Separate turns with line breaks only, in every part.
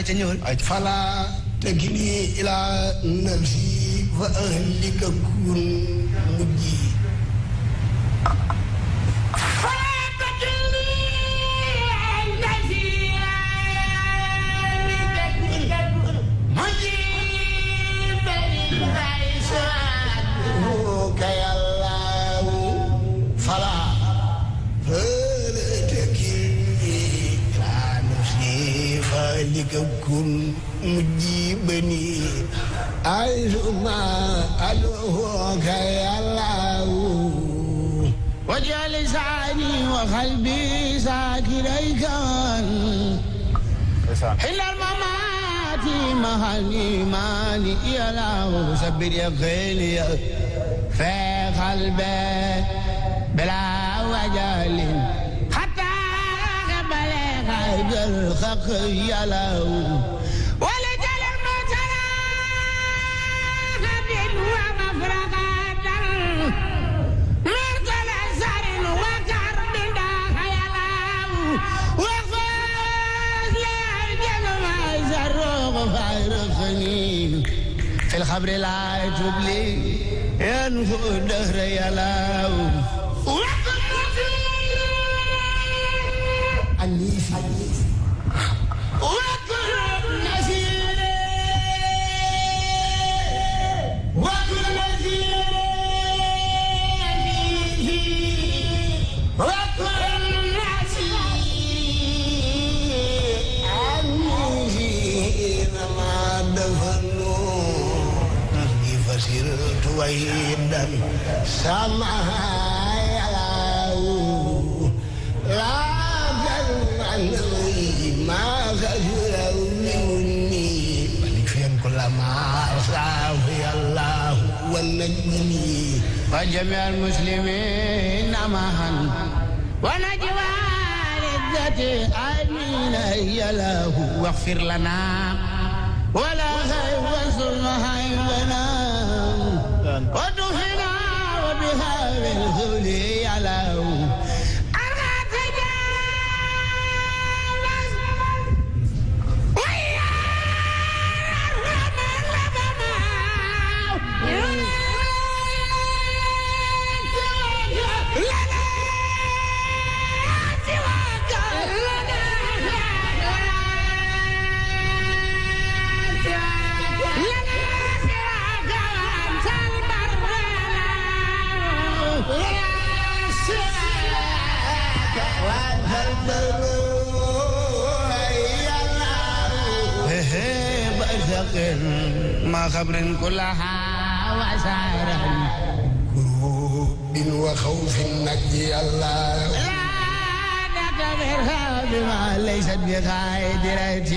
ay ca ñëwal ay
fala takilni ila nafsi fa ahlika kun mujji كن مجيبني أيما أدعوك يا الله واجعل لساني وقلبي ذاكريك حين الممات مع الإيمان يا الله صبر يا غالي في قلبي بلا وجل الخق يا له ولجل المتلا هب ومفرقة من كل زر وكرب داخ يا له وفاز للجن ما يزرق فيرخني في الخبر لا تبلي ينفو الدهر يا له ويدا سمعها يا الله لا تنعني ما غير مني ملك فين كل ما أصاب يا الله ونجني وجميع المسلمين معا ونجوى للذات آمين يا له واغفر لنا ولا خير وانصر هيبنا ودفنا وبها بالخلد يعلو ما خبر كلها وسارا كروب وخوف نجي الله لا نكبرها بما ليست بخادرة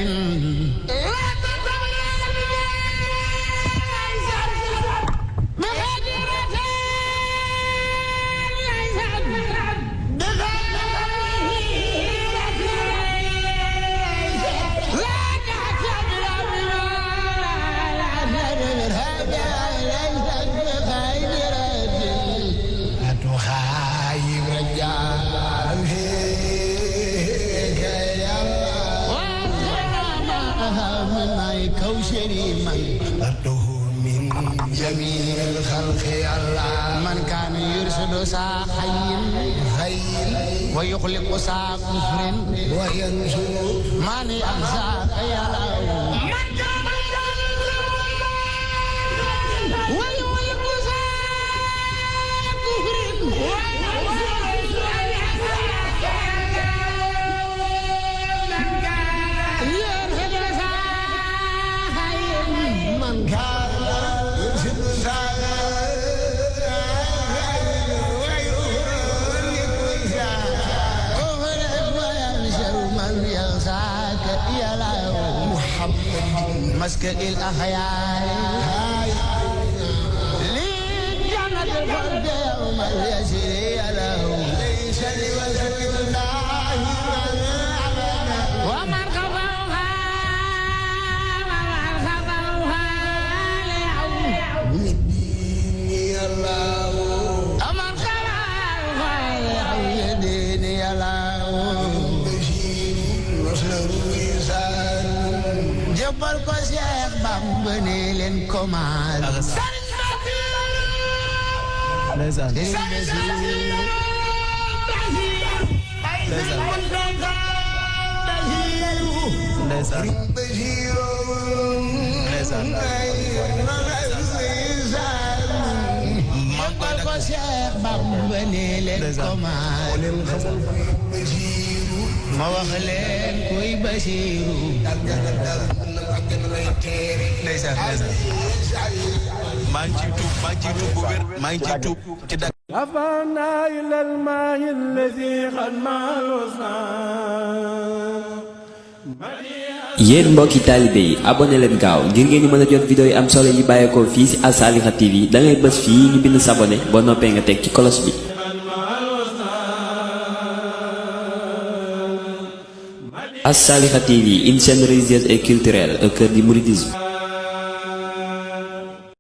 جميع الخلق الله من كان يرشد سا حي ويخلق سا كفر وينشر من أمساك يا الله ويخلق سا كفر من كان مسك الأخيار للجنة الفرد يوم يسري له ليس لوجه الله ومن خفوها ليوم يديني الله ومن خفوها يديني الله بشير وصل ويسان jébbal ko Cheikh Bamba ne leen komaal jébbal ko Cheikh Bamba ne leen komaal ma wax leen kuy Basiiru
maa ngi ciy tuub bu wér maa ngi ciy tuub ci dagg
رفعنا إلى الماء الذي قد مالوسنا
yéen mbokki taalibe yi abonné leen gaaw ngir ngeen di mën a jot vidéo yi am solo yi bàyyeekoo fii ci As-Salihah TV da ngay bës fii ñu bind s'abonné boo noppee nga teg ci cloche bi. As-Salihah TV, une chaîne religieuse et culturelle au cœur du mouridisme.